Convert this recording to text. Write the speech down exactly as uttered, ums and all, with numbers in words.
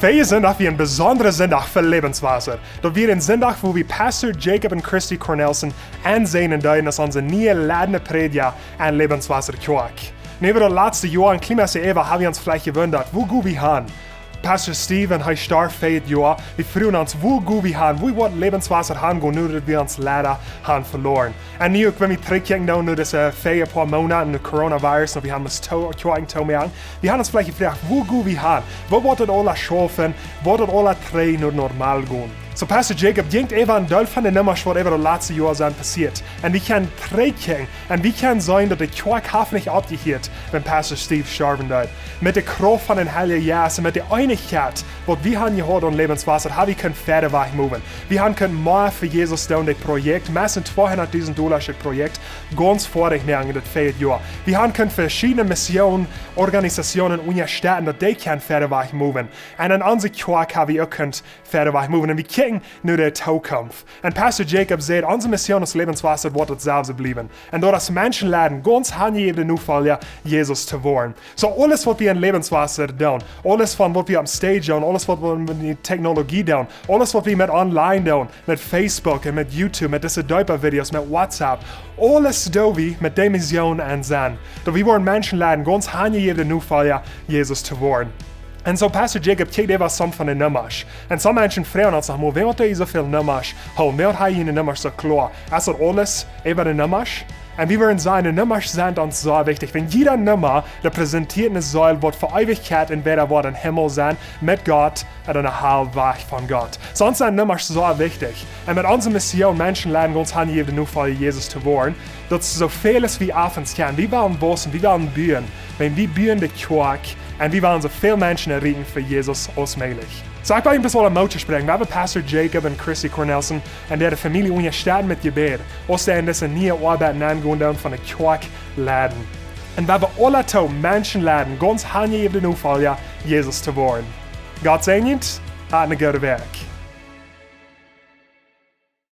Dise Sindach wia een besondra Sindach fa Lebenswasser. Daut wia een Sindach, wua wie Pastor Jacob un Christy Cornelsen aunseenen deeden aus onse niee leidende Prädja aun Lebenswasser Kjoakj. Nu, äwa daut latste Joa un kjlien bät äwa ha wie ons veleicht jewundat, wua go wie han? Pastor Steve, hee storf veajet Joa. Wie fruagen ons, wua go wie han? Wua woat Lebenswasser han gonen, nu daut wie ons Leida han veloaren? Un nu uk, wan wie trigjkjikjen doonen no dise veaje poa Moonaten, no Coronavirus, un wie han ons to, Kjoakjen toojemoakt. Wie han ons veleicht jefroacht, wua go wie han? Wua woat daut aula schaufen? Woat daut aula trigj no normal gonen? Soo Pastor Jacob jinkj äwa een Deel von de Nummasch, waut äwa daut latste Joa sent passieet. Un wie kjennen trigjkjikjen, un wie kjennen seenen, daut de Kjoakj haft nich oppjehieet, wan Pastor Steve storwen deed. Met de Krauft von dän Heiljen Jeist un met de Eenichkjeit, waut wie han jehaut aun Lebenswasser, ha wie kunt wieda wajch moven. Wie han kunt mea fa Jesus doonen, daut Projekt, mea aus tweehundatdusent Dolla Projekt, gaunz foadich moaken en daut veaje Joa. Wie han kunt veschiedne Mission, Organisationen unjastetten, daut dee kjennen wieda wajch moven. Un en onse Kjoakj ha wie uk kunt wieda wajch moven. Un wie kjikjen no de Tookunft. Un Pastor Jacob sajcht, onse Mission aus Lebenswasser woat daut selwje bliewen. Un daut es Menschen leiden, gaunz hanjejäwne Nofolja Jesus to woaren. Soo aules, waut wie en Lebenswasser doonen, aules von waut wie opp Stage doonen, aules, waut wie met de Technologie doonen, aules, waut wie met online doonen, met Facebook un met YouTube, met dise Deepa-Videos, met WhatsApp, aules doo wie met de Mission aun sennen. Daut wie woaren Menschen leiden, gaunz hanjejäwne Nofolja Jesus to woaren. Un soo Pastor Jacob kjikjt äwa some von de Nummasch. Un some Menschen froagen ons noch mol, wäa haft doa soo väl Nummasch? Ho, wäa haft hia de Nummasch soo kloa? Es daut aules äwa de Nummasch? Un wie wellen sajen, de Nummasch sent ons soo wichtich. Wan jieda Numma repräsentieet eene Seel, waut fa Eewichkjeit entwäda woat em Himmel sennen met Gott ooda enne Hal wajch von Gott. Soo sent Nummasch soo wichtich. Un met onse Mission, Menschen leiden, gaunz hanjejäwne Nofolja Jesus to woaren, daut es soo väl aus wie opp ons kjennen. Wie wellen wausen, wie wellen buen. Wan wie buen de Kjoakj, un wie wellen soo väl Menschen erreichen fa Jesus aus mäajlich. Soo ekj well junt bloos waut Moot toospräakjen. Wie haben Pastor Jacob un Christy Cornelsen un äare Famielje unjastetten met Jebäd, aus dee en dise niee Oabeit aungonen doonen von de Kjoakj leiden. Un wie haben aula too Menschen leiden, gaunz hanjejäwne Nofolja Jesus to woaren. Gott säajen junt, hat eene goode Wäakj.